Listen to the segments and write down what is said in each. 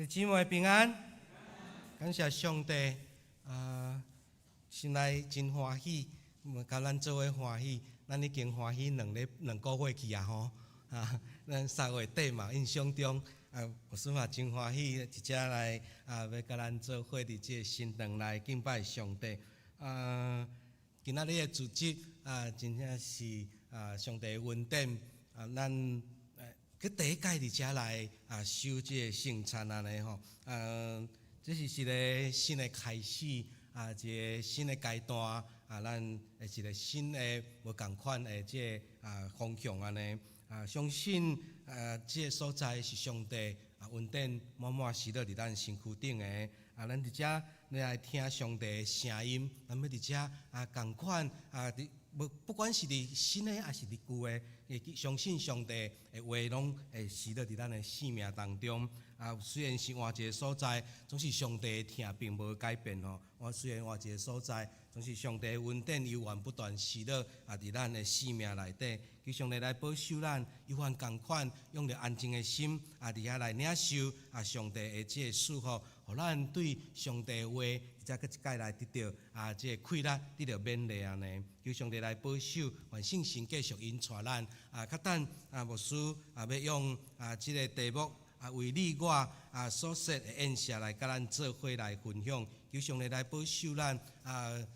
兄弟姊妹平安，感謝上帝啊！心內真歡喜，共咱做伙歡喜，咱已經歡喜2個月去啊吼！啊，咱3月底嘛，印象中啊，牧師嘛真歡喜，佇遮來啊，欲共咱做伙佇這個新堂來敬拜上帝。啊，今仔日的主題啊，真正是啊，上帝的恩典啊，咱閣第一屆佇遮來啊，守這個聖餐按呢吼，啊，這是一个新的開始啊，一个新的階段啊，咱會一個新的無仝款的這个啊方向按呢啊，相信啊，這个所在是上帝啊恩典滿滿施落佇咱身軀頂的啊，咱佇遮來聽上帝的聲音，咱欲佇遮啊仝款啊佇無不管是佇新的抑是佇舊的，會相信上帝的話攏會施落佇咱的生命當中。啊，雖然是換一个所在，總是上帝的疼並無改變吼。我雖然換一个所在，總是上帝的恩典猶原不斷施落啊，佇咱的生命內底。求上帝來保守咱，猶原仝款用著安靜的心啊，佇遐來領受啊上帝的這个祝福，予咱對上帝的話，才閣一擺來得著啊這个氣力，得著勉勵按呢。求上帝來保守，願聖神繼續引帶咱啊，較等啊牧師啊欲用啊這个題目啊為你我啊所設的宴席來共咱做伙來分享，求上帝來保守咱啊，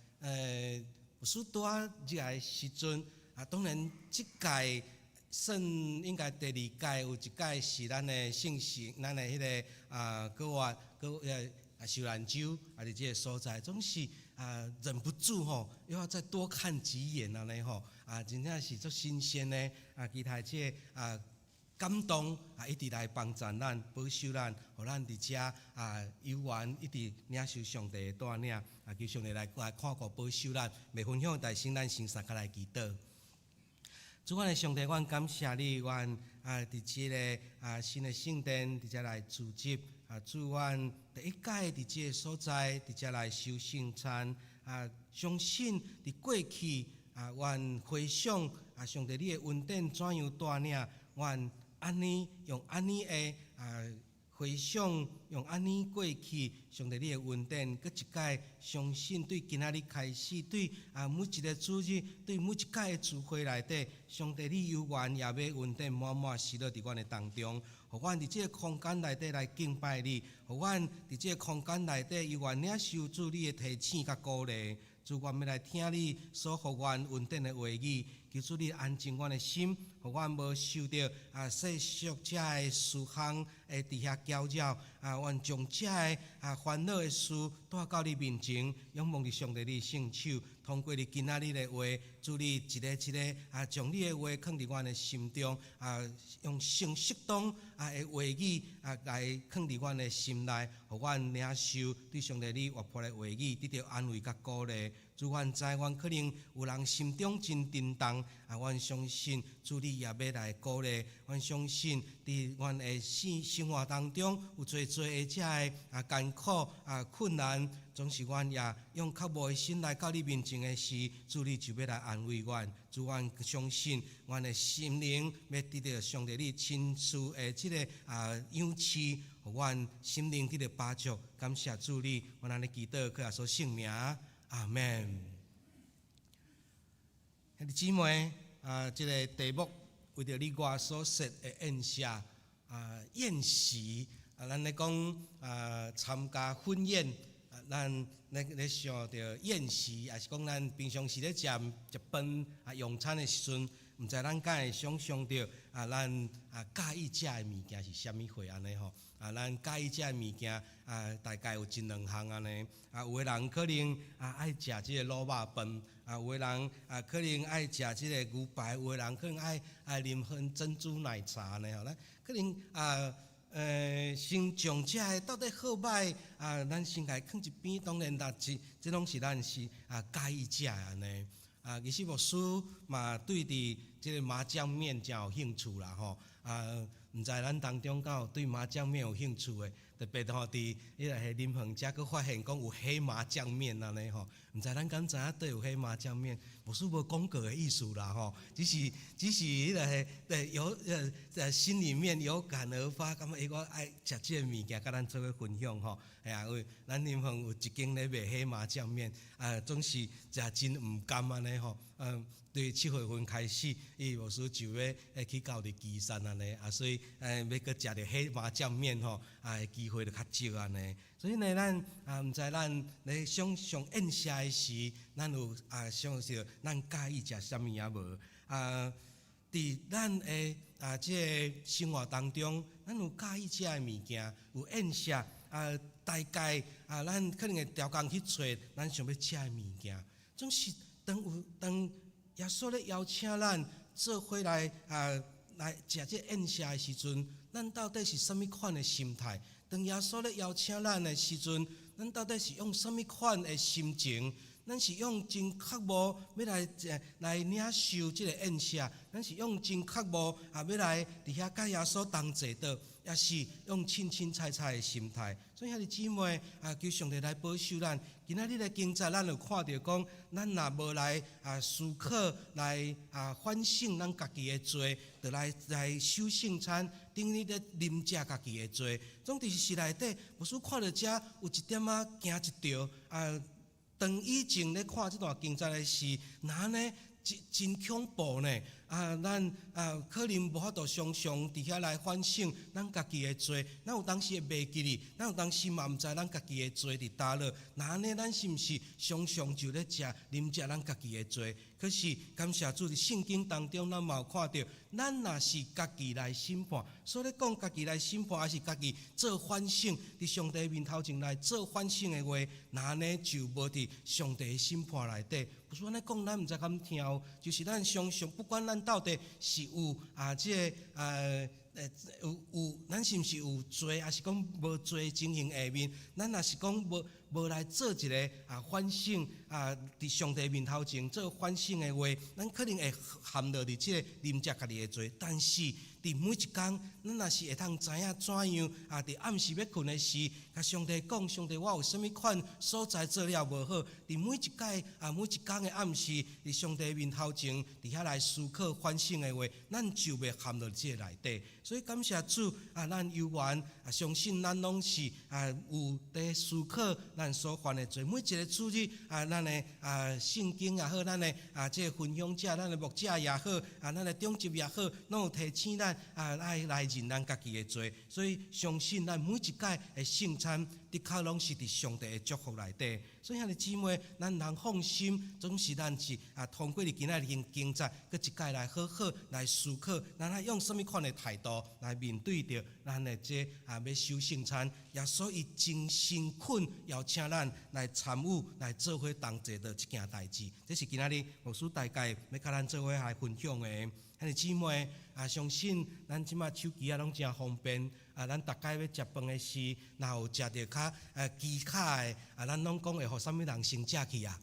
牧師拄仔入來時陣啊，當然這屆算應該第二屆，有一屆是咱的聖神，咱的彼个啊，閣活閣啊受難週啊，佇這个所在，總是啊忍不住吼，又要再多看幾眼按呢吼，啊，真正是足新鮮的啊，期待這个啊感動啊，一直來幫助咱、保守咱，予咱佇遮啊猶原一直領受上帝的帶領啊，求上帝來來看顧保守咱。未分享，但先咱先三下來祈禱。主，阮的上帝，阮感謝你，阮啊佇這个啊新的聖殿佇遮來聚集啊，主，阮第一屆佇這个所在佇遮來守聖餐啊，相信佇過去啊，阮回想啊，上帝你的恩典怎樣帶領阮按呢用按呢的啊回想，用按呢過去，上帝你的恩典，閣一擺相信對今仔日開始，對啊每一个主日，對每一屆的聚會內底，上帝你猶原也欲恩典滿滿施落佇阮的當中，予阮佇這个空間內底來敬拜你，予阮佇這个空間內底猶原領受主你的提醒佮鼓勵。主，阮欲來聽你所予阮恩典的話語，求主你安靜阮的心，予阮無受著啊世俗遮的事項會佇遐攪擾，啊，阮將遮的啊煩惱的事帶到你面前，仰望佇上帝你聖手，通過你今仔日的話，主你一个一个啊，將你的話囥佇阮的心中，啊，用上適當啊的話語啊來囥佇阮的心內，予阮領受對上帝你活潑的話語，得著安慰佮鼓勵。主，阮知阮可能有人心中真沉重，啊，阮相信主你也欲來鼓勵。阮相信佇阮的生活當中有濟濟的遮的啊艱苦啊困難，總是阮也用渴慕的心來到你面前的時，主你就欲來安慰阮。主，阮相信阮的心靈欲得著上帝你親賜的這个啊養飼，予阮心靈得著飽足。感謝主你，阮按呢祈禱，靠耶穌聖名。阿門。兄弟姊妹，啊，這个題目為著你我所設的宴席啊，宴席啊，咱咧講啊，參加婚宴啊，咱咧想著宴席，抑是講咱平常時咧食食飯啊，用餐的時陣，毋知咱敢會想像著啊，咱啊佮意食的物件是啥物貨按呢吼？啊，咱佮意食的物件啊，大概有一兩項按呢。啊，有的人可能啊愛食這个滷肉飯，啊，有的人啊可能愛食這个牛排，有的人可能愛啉喝珍珠奶茶按呢吼。咱可能啊，先將這个到底好䆀啊，咱先共伊囥一邊。當然，但是這攏是咱是啊佮意食的按呢。啊，其實牧師嘛對佇這个麻醬麵誠有興趣啦吼。啊，毋知咱當中敢有對麻醬麵有興趣的？特別吼，佇彼个林園遮閣發現講有黑麻醬麵按呢吼，毋知咱敢知影佗有黑麻醬麵？牧師無廣告的意思啦吼，只是彼个對有在心裡面有感而發，感覺我愛食這个物件，佮咱做伙分享吼。嘿啊，因為咱林園有一間咧賣黑麻醬麵，啊，總是食真毋甘按呢吼。對7月份開始，伊牧師就欲去到佇旗山按呢，啊，所以欲閣食著黑麻醬麵吼，啊，機會就較少按呢。所以呢，咱啊毋知咱咧想上宴席的時，咱有啊想著咱佮意食啥物仔無？啊，佇咱的啊這个生活當中，咱有佮意食的物件，有宴席啊，大概啊，咱可能會調工去揣咱想欲食的物件，總是當有當耶穌咧邀請咱做伙來啊來食這宴席的時陣，咱到底是啥物款的心態？當耶穌咧邀請咱的時陣，咱到底是用啥物款的心情？咱是用真渴慕欲來來領受這个宴席，咱是用真渴慕啊欲來佇遐佮耶穌同齊的，抑是用凊凊彩彩的心態？所以兄弟姊妹啊，求上帝來保守咱。今仔日的經節，咱有看著講，咱若無來啊思考，來啊反省咱家己的罪，就來守聖餐，等於咧啉食家己的罪。總佇詩內底，牧師看著遮有一點仔驚一著啊。當以前咧看這段經節的時，若按呢真真恐怖呢！啊，咱啊可能無法度常常佇遐來反省咱家己的罪，咱有當時會袂記得，咱有當時嘛毋知咱家己的罪佇佗落。若按呢，咱是毋是常常就咧食啉食咱家己的罪？可是感謝主，佇聖經當中，咱嘛有看著，咱若是家己來審判，所以講家己來審判，抑是家己做反省，佇上帝面頭前來做反省的話，若按呢就無佇上帝的審判內底。牧師按呢講，咱毋知敢聽有，就是咱常常不管咱到底是有啊，這个啊，有，咱是毋是有罪，抑是講無罪情形下面，咱若是講無來做一个啊反省啊，佇上帝面頭前做反省的話，咱可能會陷落佇這个啉食家己的罪。但是佇每一工，咱若是會通知影怎樣啊，佇暗時欲睏的時，共上帝講，上帝，我有啥物款所在做了無好？佇每一擺啊，每一工的暗時，佇上帝面頭前，佇遐來思考反省的話，咱就袂陷落這個內底。所以感謝主啊，咱有緣啊，相信咱攏是啊有佇思考咱所犯的罪。每一个主日啊，咱的啊聖經也好，咱的啊這个分享者，咱的牧者也好，啊咱的長執也好，攏有提醒咱啊愛來認咱家己的罪。所以相信咱每一擺的聖餐，的確攏是佇上帝的祝福內底。所以兄弟姊妹，咱通放心，總是咱是啊，通過佇今仔日經節，閣一擺來好好來思考，咱愛用啥物款的態度來面對著咱的這啊欲守聖餐。耶穌伊真誠懇邀請咱來參與，來做伙同齊的這件代誌。這是今仔日牧師大概欲佮咱做伙來分享的。兄弟姊妹啊，相信咱這馬手機仔攏誠方便啊，咱逐擺欲食飯的時，若有食著較機巧的啊，咱攏講會予啥物人先食去啊？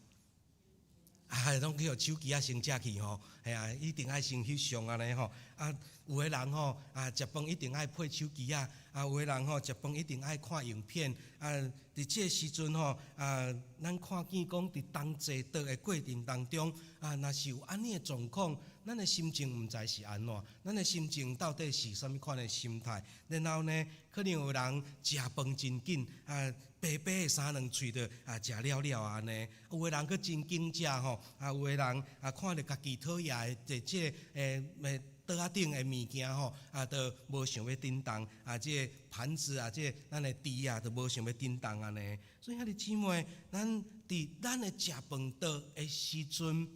啊，攏去予手機仔先食去吼，嘿啊，一定愛先翕相按呢吼。啊，有的人吼啊，食飯一定愛配手機仔，啊，有的人吼食飯一定愛看影片。啊，佇這个時陣吼，啊，咱看見講佇同齊桌的過程當中，啊，若是有按呢的狀況，咱的心情毋知是按怎，咱的心情到底是啥物款的心態？然後呢，可能有人食飯真緊，啊，白白的三兩喙就啊食了了按呢。有的人閣真緊食吼，啊，有的人啊看著家己討厭的這個桌仔頂的物件吼，啊，都無想欲振動，啊，這个盤子啊，這个咱的箸啊，都無想欲振動按呢。所以兄弟姊妹，咱佇咱的食飯桌的時陣，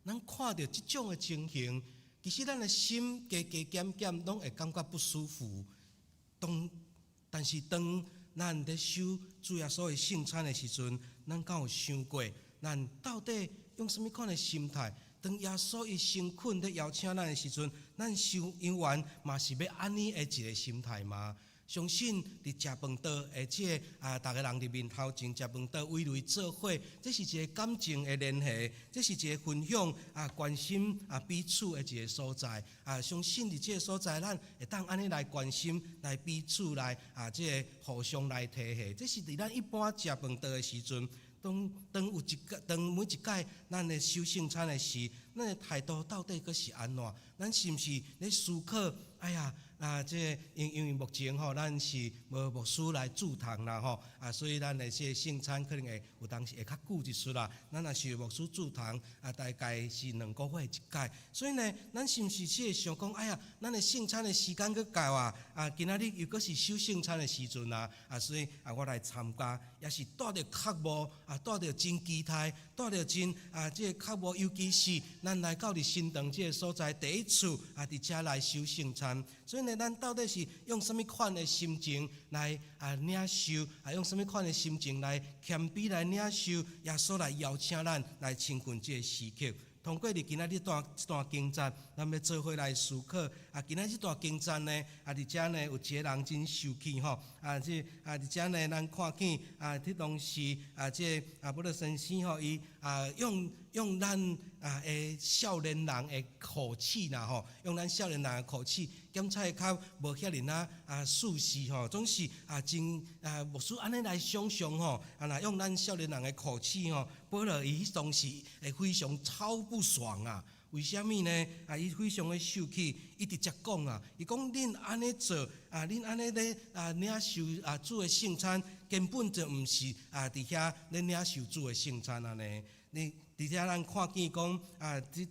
咱看著這種的情形，其實咱的心加加減減攏會感覺不舒服。但是當咱佇守主耶穌的聖餐的時陣，咱敢有想過，咱到底用啥物款的心態？當耶穌伊誠懇咧邀請咱的時陣，咱收猶原嘛是欲按呢的一个心態嗎？相信佇食飯桌的這个啊，逐个人佇面頭前食飯桌圍內做伙，這是一个感情的聯繫，這是一个分享啊、關心啊彼此的一个所在啊。相信佇這个所在，咱會當按呢來關心、來彼此來啊，這个互相來提攜。這是佇咱一般食飯桌的時陣。當當有一屆，當每一屆咱咧守聖餐的時，咱的態度到底閣是按怎？咱是毋是咧思考？哎呀，啊，這個因為目前吼，咱是無牧師來主堂啦吼，啊，所以咱的這個聖餐可能會有當時會較久一絲啦。咱若是有牧師駐堂，啊，大概是2個月一擺。所以呢，咱是毋是這會想講，哎呀，咱的聖餐的時間閣到啊，啊，今仔日又閣是守聖餐的時陣啊，啊，所以啊，我來參加，也是帶著渴慕，啊，帶著真期待，帶著真啊，這個渴慕，尤其是咱來到佇新堂這個所在，第一次啊，佇遮來守聖餐。所以呢，咱到底是用啥物款的心情來啊領受，啊用啥物款的心情來謙卑來領受耶穌來邀請咱來親近這個時刻。通過佇今仔日這段經節，咱欲做伙來思考。啊，今仔這段經節呢，啊，佇遮呢有一個人真受氣吼。啊，這啊佇遮呢，咱看見啊，彼當時啊，這個啊保祿先生吼，伊啊用咱啊的少年人的口氣啦吼，用咱少年人的口氣，檢查較無遐爾仔啊舒適吼，總是啊真啊牧師按呢來想像吼，啊若用咱少年人的口氣吼，保羅伊彼當時會非常超不爽啊！為啥物呢？啊，伊非常的受氣，伊直接講啊，伊講恁按呢做啊，恁按呢咧啊領受啊主的聖餐，根本就毋是啊佇遐咧領受主的聖餐按呢。你佇遮咱看見講啊，這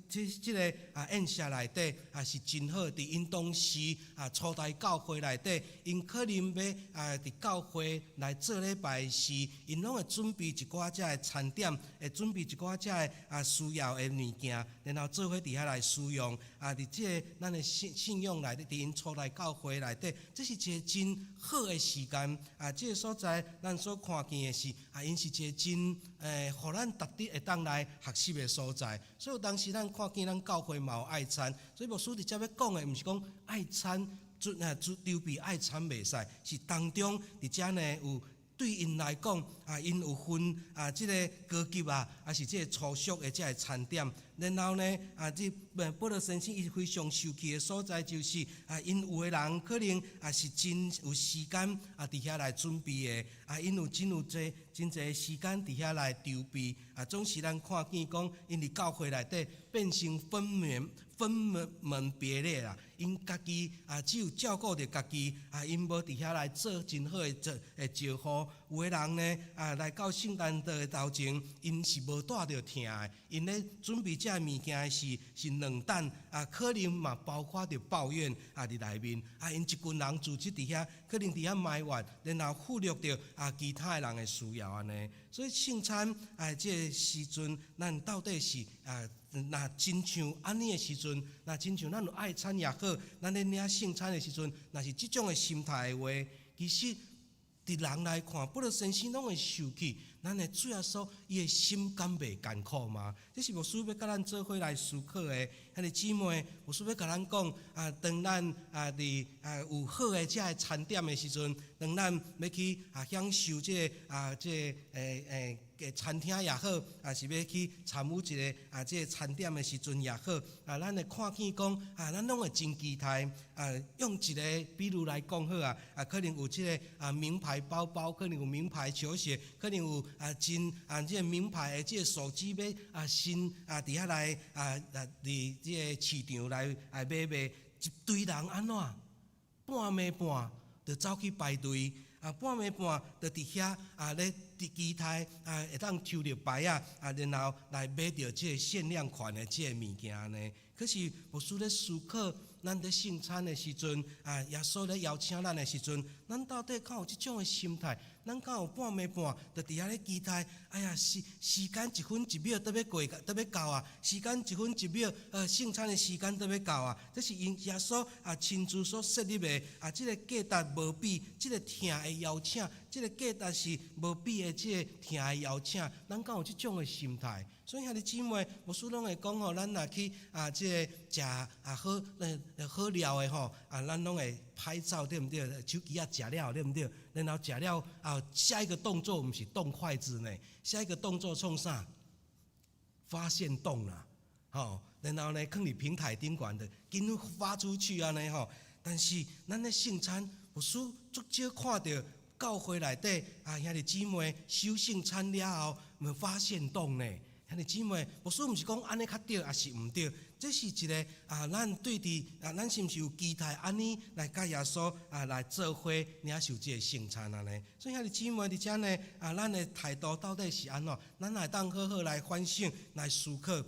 個啊宴席內底啊是真好，佇𪜶當時啊初代教會內底，𪜶可能欲啊佇教會來做禮拜時，𪜶攏會準備一寡這个餐點，會準備一寡這个啊需要的物件，然後做伙佇遐來使用。啊，佇這個咱的信仰內底，佇𪜶初代教會內底，這是一個真好的時間。啊，這個所在咱所看見的是啊，𪜶是一個真予咱值得會當來學習的所在。所以當時咱看見咱教會嘛有愛餐，所以牧師佇遮欲講的，毋是講愛餐準啊準籌備愛餐袂使，是當中佇遮呢有對𪜶來講啊，𪜶有分啊，這个高級啊，抑是這个粗俗的這个餐點。然後呢，啊，這保羅先生伊非常受氣的所在就是啊，𪜶有的人可能啊是真有時間啊，佇遐來準備的，啊，𪜶有真有濟真濟時間佇遐來籌備，啊，總是咱看見講，𪜶佇教會內底變成分門別類啦，𪜶家己啊只有照顧著家己，啊，𪜶無佇遐來做真好的做的招呼。有的人呢，啊，來到聖誕桌的頭前，𪜶是無帶著疼的，𪜶咧準備這个物件的時是冷淡，啊，可能嘛包括著抱怨啊佇內面，啊，𪜶一群人組織佇遐，可能佇遐埋怨，然後忽略著啊其他的人的需要按呢。所以聖餐啊，這个時陣，咱到底是啊，若親像按呢的時陣，若親像咱有愛餐也好，咱咧領聖餐的時陣，若是這種的心態的話，其實佇人來看，保羅先生攏會受氣。咱的主耶穌，伊的心敢袂艱苦嗎？這是牧師欲佮咱做伙來思考的。兄弟姊妹，牧師欲共咱講啊，當咱啊佇啊有好的這个餐點的時陣，當咱欲去啊享受這个啊這個欸餐廳也好，抑是欲去參與一个啊這个餐點的時陣也好，啊，咱會看見講啊，咱攏會真期待啊，用一个比喻來講好啊，啊，可能有這个啊名牌包包，可能有名牌球鞋，可能有啊真啊這个名牌的這个手機欲啊新啊佇遐來啊啊佇這个市場來啊買賣，一堆人按怎半暝半就走去排隊。啊，半暝半就佇遐啊咧佇期待啊，會當抽著牌仔啊，然後來買著這个限量款的這个物件呢。可是牧師咧思考，咱佇聖餐的時陣啊，耶穌咧邀請咱的時陣，咱到底敢有這種的心態？咱敢有半暝半就佇遐咧期待？哎呀，時間一分一秒都欲過，都欲到啊！時間一分一秒，聖餐的時間都欲到啊！這是𪜶耶穌啊親自所設立的啊，這个價值無比，這个疼的邀請，這个價值是無比的，這个疼的邀請，咱敢有這種的心態？所以兄弟姊妹，牧師攏會講吼，咱若去啊，這个食啊好好料的吼，啊，咱攏會拍照對毋對？手機仔食了對毋對？然後食了啊，下一個動作毋是動筷子呢，下一個動作創啥？發限動啦，吼，然後呢，囥佇平台頂懸的，緊發出去按呢吼。但是咱咧聖餐，牧師足少看著教會內底啊，兄弟姊妹守聖餐了後，毋發限動呢？兄弟姊妹，牧師毋是講按呢較對，抑是毋對？這是一个啊，咱對佇啊，咱是毋是有期待按呢來佮耶穌啊來做伙領受這个聖餐按呢？所以兄弟姊妹佇遮呢啊，咱的態度到底是按怎？咱會當好好來反省、來思考。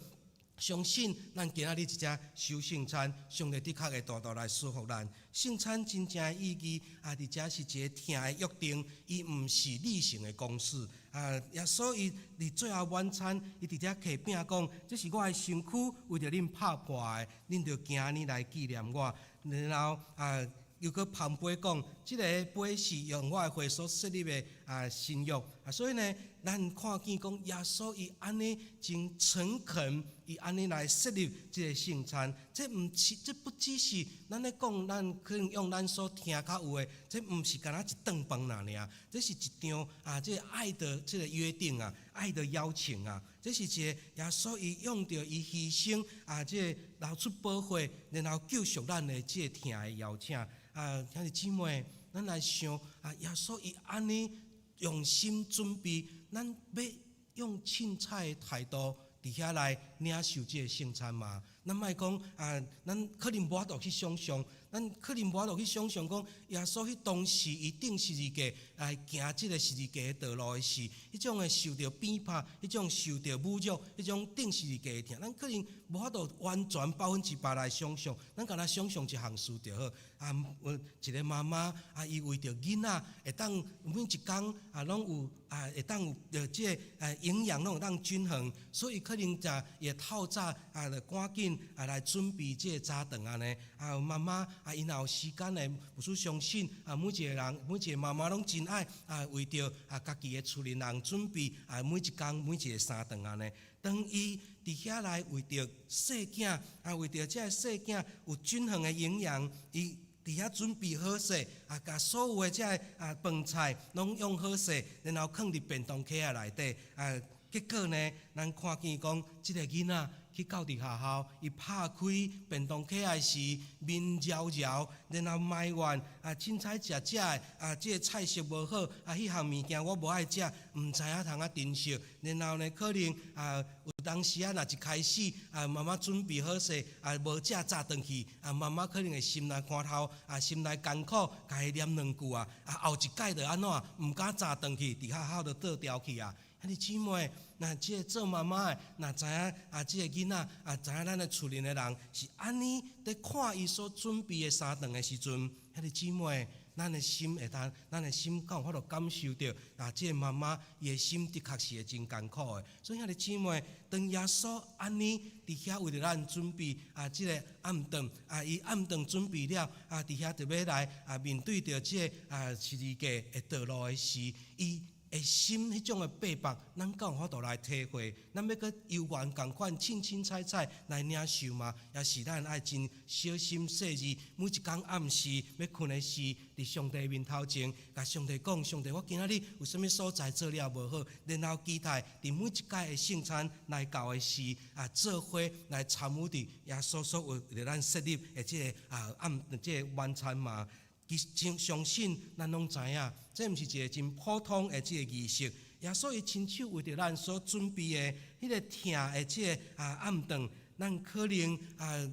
相信咱今仔日這隻守聖餐，上帝的確會大大來祝福咱。聖餐真正的意義啊，佇遮是一个疼的約定，伊毋是例行的公事啊。耶穌伊佇最後晚餐，伊佇遮擘餅講：這是我的身軀，為著恁拍破的，恁著行按呢來紀念我。然後啊，又閣捧杯講，這个杯是用我的血所設立的啊新約啊，所以呢，咱看見講耶穌伊按呢真誠懇，伊按呢來設立這个聖餐，這毋是，這不只是咱咧講，咱可能用咱所聽較有的，這毋是干焦一頓飯爾爾，這是一場啊，這个愛的這个約定啊，愛的邀請啊，這是一个耶穌伊用著伊犧牲啊，這个流出寶血，然後救贖咱的這个疼的邀請。啊，兄弟姊妹，咱來想啊，耶穌伊按呢用心準備，咱欲用凊彩的態度佇遐來領受這个聖餐嗎？咱莫講啊，咱可能無法度去想象，咱可能無法度去想象講，耶穌彼當時伊釘十字架來行這个十字架的道路的時，彼種的受著鞭拍，彼種受著侮辱，彼種釘十字架的疼，咱可能無法度完全100%來想象，咱干焦想象一項事就好。啊，有一个媽媽啊，伊為著囡仔會當每一工啊，攏有啊，會當有這个營養攏會當均衡，所以可能就會透早啊，就趕緊啊來準備這个早頓按呢。啊，媽媽啊，伊若有時間的，牧師相信啊，每一个人，每一个媽媽攏真愛啊，為著啊家己的厝裡人準備啊，每一工每一个三頓按呢。當伊佇遐來為著細囝啊，為著這个細囝有均衡的營養，伊佇遐準備好勢，啊，共所有的這个啊飯菜攏用好勢，然後囥佇便當盒仔內底啊。結果呢，咱看見講，這个囡仔去到佇學校，伊拍開便當盒仔時，面搖搖，然後埋怨啊，凊彩食食的啊，這个菜色無好，啊，彼項物件我無愛食，毋知影通啊珍惜。然後呢，可能啊，有當時啊，若一開始啊，媽媽準備好勢啊，無食早轉去，啊，媽媽可能會心內看頭，啊，心內艱苦，共伊念兩句啊，啊，後一擺就按怎，毋敢早轉去，佇學校就倒掉去啊。兄弟姊妹，若這个做媽媽的，若知影啊，這个囡仔啊，知影咱的厝裡的人是按呢佇看伊所準備的三頓的時陣，兄弟姊妹，咱的心會當，咱的心敢有法度感受著啊，這个媽媽伊的心的確是會真艱苦的。所以兄弟姊妹，當耶穌按呢佇遐為著咱準備啊，這个暗頓啊，伊暗頓準備了啊，佇遐就欲來啊，面對著這个啊十字架的道路的時，伊的心彼種的逼迫，咱敢有法度來體會？咱欲閣猶原仝款凊凊彩彩來領受嗎？抑是咱愛真小心細膩，每一工暗時欲睏的時，佇上帝面頭前，共上帝講：上帝，我今仔日有啥物所在做了無好？然後期待佇每一擺的聖餐來到的時，啊，做伙來參與佇耶穌所為著咱設立的這个啊暗這个晚餐嗎？其實相信咱攏知影，這毋是一个真普通的這个儀式。耶穌伊親手為著咱所準備的彼个疼的這个啊暗頓，咱可能啊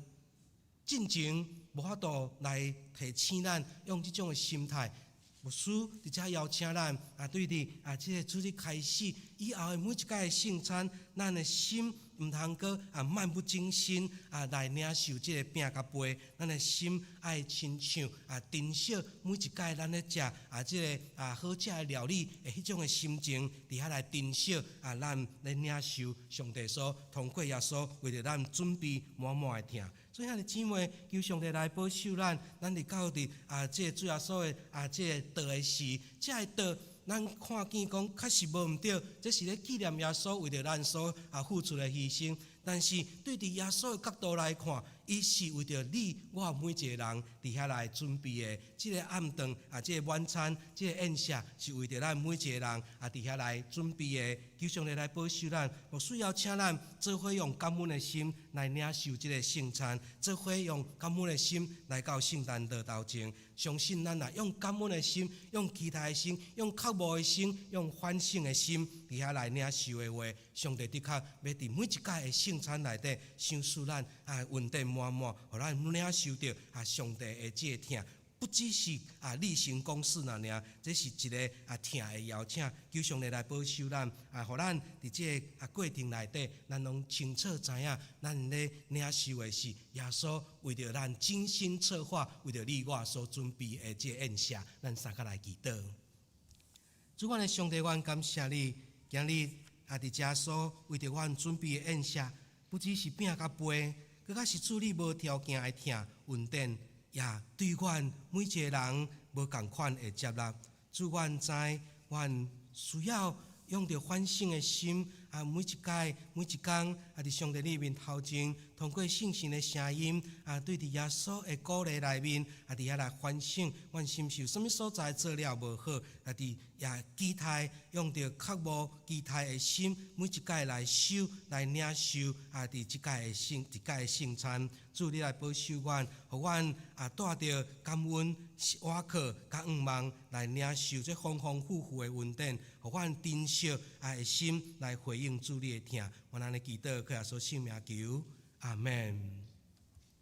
進前無法度來提醒咱用這種的心態。牧師佇遮邀請咱啊，對佇啊這个主日開始以後的每一擺的聖餐，咱的心毋通閣啊漫不經心啊來領受這个餅佮杯，咱的心愛親像啊珍惜每一擺咱咧食啊這个啊好食的料理的彼種的心情，佇遐來珍惜啊咱咧領受上帝所通過耶穌為著咱準備滿滿的疼。所以兄弟姊妹，求上帝來保守咱，咱佇到佇啊這个主耶穌的啊這个桌的時，這个桌咱看見講確實無毋對，這是咧紀念耶穌為著咱所啊付出的犧牲。但是對佇耶穌的角度來看，伊是為著你我每一个人佇遐來準備的。這个暗頓啊，這个晚餐，這个宴席是為著咱每一個人啊佇遐來準備的。求上帝來保守咱，牧師邀請咱做伙用感恩的心來領受這個聖餐，做伙用感恩的心來到聖壇桌頭前。相信咱若用感恩的心，用期待的心，用渴慕的心，用反省的心，佇遐來領受的話，上帝的確欲佇每一屆的聖餐內底，賞賜咱啊恩典滿滿，予咱領受著啊上帝的這個疼。不只是啊例行公事爾爾，這是一个啊疼的邀請，求上帝來保守咱啊，予咱佇這个啊過程內底，咱攏清楚知影，咱咧領受的是耶穌為著咱精心策劃，為著你我所準備的這個宴席，咱三個來祈禱。主阮的上帝，阮感謝你，今日啊佇耶穌為著阮準備的宴席，不只是餅佮杯，閣較是主你無條件的疼恩典。也對阮每一个人無仝款的接納。主，阮知，阮需要用著反省的心啊，每一屆每一工啊，佇上帝你面頭前，通過聖神的聲音啊，對佇耶穌的鼓勵內面啊，佇遐來反省，阮是毋是有啥物所在做了無好？啊，佇也期待用著渴慕期待的心，每一屆來守來領受啊，佇這屆的聖這屆的聖餐，主你來保守阮，予阮啊帶著感恩、倚靠佮向望來領受這豐豐富富的恩典，予阮珍惜啊的心來回應主你的疼。阮按呢祈禱，靠耶穌聖名求，阿門。